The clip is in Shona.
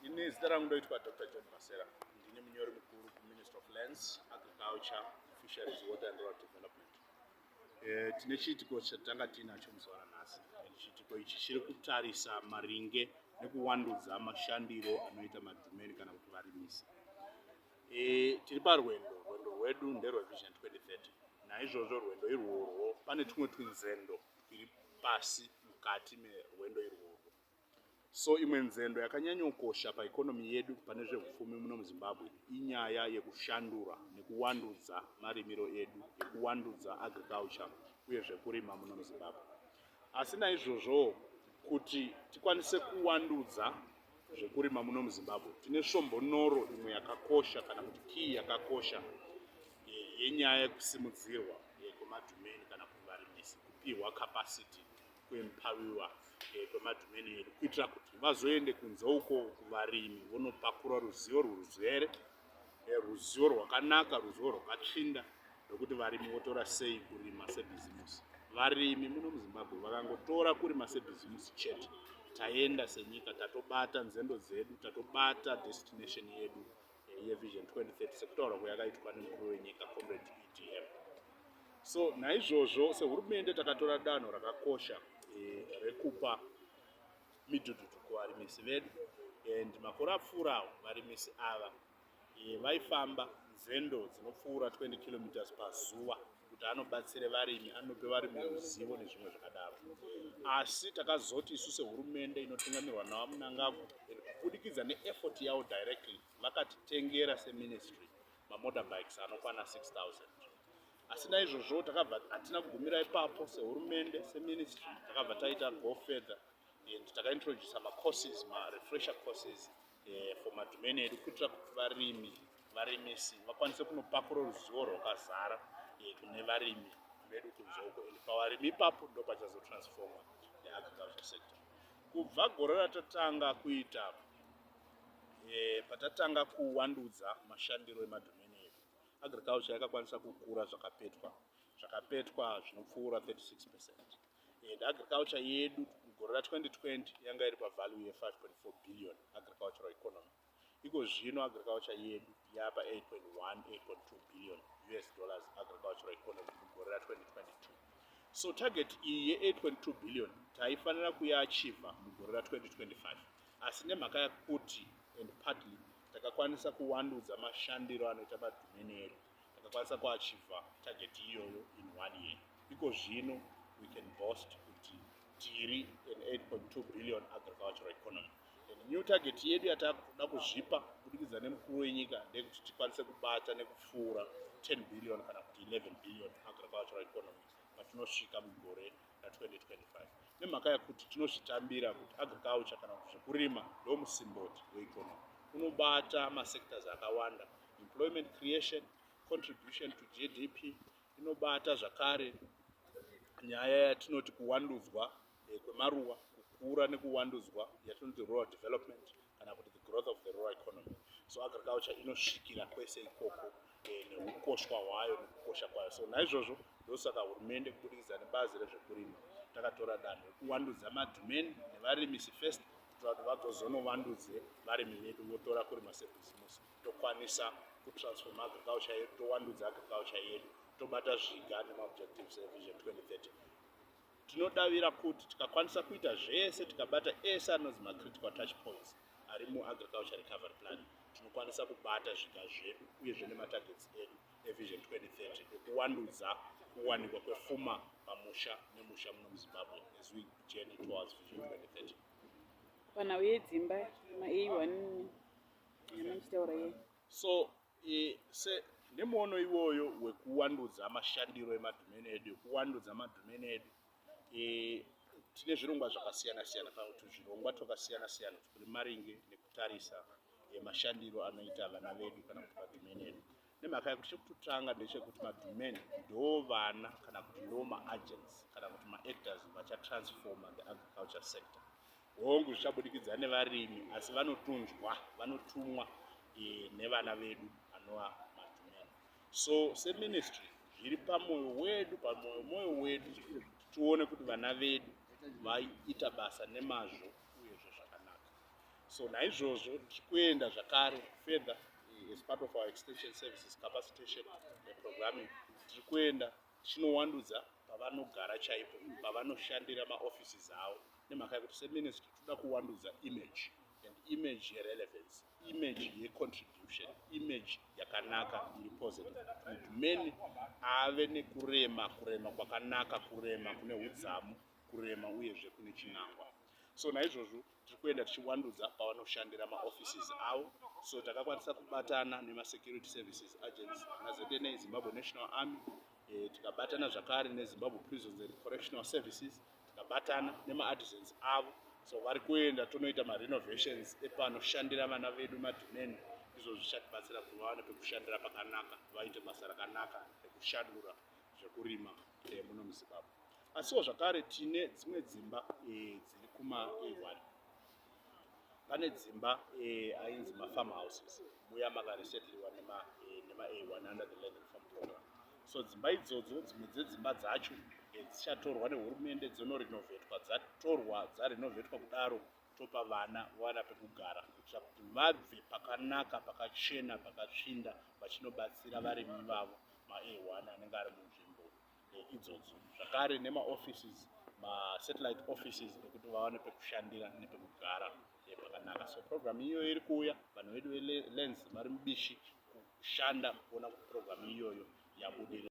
Ini zita rangu ndoitwa Dr John Masera. Ndini munyori mukuru kuMinistry of Lands, Agriculture, Fisheries, Water and Rural Development. Tine chiitiko chatanga tiinacho muzuva ranhasi. And chiitiko ichi chiri kutarisa maringe nekuwandudza mashandiro anoita madhumeni kana kuti varimisi. Tiri parwendo, rwendo rwedu nderweVision 2030. Naizvozvo rwendo irworwo pane tumwe twinzendo twiri pasi mukati merwendo irworwo. So imwe nzendo yakanyanyokosha paeconomy yedu pane zveupfumi muno muZimbabwe inyaya yekushandura nekuwandudza marimiro edu, yekuwandudza agriculture uye zvekurima muno muZimbabwe. Asi naizvozvo kuti tikwanise kuwandudza zvekurima muno muZimbabwe, tine svombonoro imwe yakakosha kana kuti key yakakosha yenyaya yekusimudzirwa kwemadhumeni kana kuti varimisi kupihwa capacity, kuempowiwa kwemadhumeni edu kuitira kuti vazoende kunze uko kuvarimi vonopakura ruzivo rwuruzere, ruzivo rwakanaka, ruzivo rwakatsvinda rwekuti varimi votora sei kurima sebhizimusi. Varimi muno muZimbabwe vakangotora kurima sebhizimusi chete, taenda senyika, tatobata nzendo dzedu, tatobata destination yedu yeVision 2030 sekutaura kwayakaitwa nemukuru wenyika, Comrade EDM. So naizvozvo sehurumende takatora danho rakakosha rekupa midhudhudhu kuvarimisi vedu. And makore apfuurawo varimisi ava vaifamba nzendo dzinopfuura 20 kilometers pazuva kuti anobatsire varimi, anope varimi ruzivo nezvimwe zvakadaro. Asi takazoti isu sehurumende inotungamirwa naVaMnangagwa, kubudikidza neeffort yavo directly, vakatitengera seministry mamotorbikes anokwana 6000. Asi naizvozvo takabva, hatina kugumira ipapo sehurumende, seministry takabva taita go further and takaintroduca macourses, marefresher courses for madhumeni edu kuitira kuti varimi, varimisi vakwanise kunopakura ruzivo rwakazara kune varimi vedu kunze uko. And pavarimi ipapo ndo pachazotransforma the agriculture sector. Kubva gore ratatanga kuita patatanga kuwandudza mashandiro emadhumeni edu, agriculture yakakwanisa kukura zvakapetwa zvinopfuura 36%. And agriculture yedu mugore ra2020 yanga iri pavalue ye5.4 billion agricultural economy. Iko zvino agriculture yedu yapa 8.1 8.2 billion US dollars agricultural economy mugore ra2022. So target iyi ye8.2 billion taifanira kuiachieva mugore ra2025, asi nemhaka yekuti and partly takakwanisa kuwandudza mashandiro anoita madhumeni edu, takakwanisa kuachieva target iyoyo in one year. Iko zvino we can boast kuti tiri an 8.2 billion agricultural economy. And new target yedu yatakuda kuzvipa kubudikidza nemukuru wenyika ndeyekuti tikwanise kubata nekupfuura 10 billion kana kuti 11 billion agricultural economy patinosvika mugore ra2025, nemhaka yekuti tinozvitambira kuti agriculture kana kuti zvekurima ndo musimboti weeconomy, unobata masectors akawanda: employment creation, contribution to GDP, inobata zvakare nyaya yatinoti kuwandudzwa kwemaruwa, kukura nekuwandudzwa yatinoti rural development kana kuti the growth of the rural economy. So agriculture inosvikira kwese ikoko neukoshwa hwayo nekukosha kwayo. So naizvozvo ndosaka hurumende kubudikidza nebazi rezvekurima takatora danho rekuwandudza madhumeni nevarimisi first, kuitira kuti vagozonovandudze varimi vedu votora kurima sebhizimusi, tokwanisa kutransforma agriculture yedu, towandudza agriculture yedu, tobata zviga nemaobjectives eVision 2030. Tinodavira kuti tikakwanisa kuita zvese, tikabata ese anonzi macritical touch points ari muagriculture recovery plan, tinokwanisa kubata zviga zvedu uyezve nematargets edu eVision 2030 ekuwandudza kuwanikwa kwefuma pamusha nemusha muno muZimbabwe as we journey towards Vision 2030. Panhau yedzimba ma-A1 yamuchitaura iye. So se nemuono iwoyo wekuwandudza mashandiro emadhumeni edu, ekuwandudza madhumeni edu, tine zvirongwa zvakasiyana siyana kana kuti zvirongwa twakasiyana siyana kuri maringe nekutarisa mashandiro anoita vana vedu kana kuti madhumeni edu, nemhaka yekuti chekutotanga ndechekuti madhumeni ndo vana kana kuti ndo maagents kana kuti maactors vachatransforma the agriculture sector. Hongu, zvichabudikidza nevarimi, asi vanotunzwa, vanotumwa nevana vedu anova madhumeni. So seministry zviri pamwoyo wedu, pamwoyo mwoyo wedu kuti tione kuti vana vedu vaita basa nemazvo uyezve zvakanaka. So naizvozvo tiri kuenda zvakare further as part of our extension services capacitation programming. Tiri kuenda tichinowandudza pavanogara chaipo, pavanoshandira, maoffices avo, nemhaka yekuti seministry toda kuwandudza image, and image yerelevance, image yecontribution, image yakanaka iri positive, kuti many ave nekurema, kurema kwakanaka, kurema kune udzamu, kurema uyezve kune chinangwa. So naizvozvo tiri kuenda tichiwandudza pavanoshandira, maoffices avo. So takakwanisa kubatana nemasecurity services agents naZNA, Zimbabwe National Army, tikabatana zvakare neZimbabwe Prisons and Correctional Services, tikabatana nemaartisans avo. So vari kuenda tonoita marenovations epanoshandira vana vedu, madhumeni. Izvo zvichatibatsira kuti vawane pekushandira pakanaka, vaite basa rakanaka rekushandura zvekurima muno muZimbabwe. Asiwo zvakare tine dzimwe dzimba dziri kuma A1. Pane dzimba ainzi mafarm houses muya makaresetliwa nema-A1 under the land reform program. So dzimba idzodzo, dzimwe dzedzimba dzacho dzichatorwa nehurumende, dzinorenovetwa. Dzatorwa, dzarenovetwa kudaro, topa vana vawana pekugara, kuitira kuti vabve pakanaka, pakachena, pakatsvinda, vachinobatsira varimi vavo ma-A1 anenge ari munzvimbo idzodzo, zvakare nemaoffices, masatellite offices, ekuti vawane pekushandira nepekugara pakanaka. So program iyoyo iri kuuya. Vanhu vedu veLands vari mubishi kushanda kuona kuti program iyoyo yabudirira.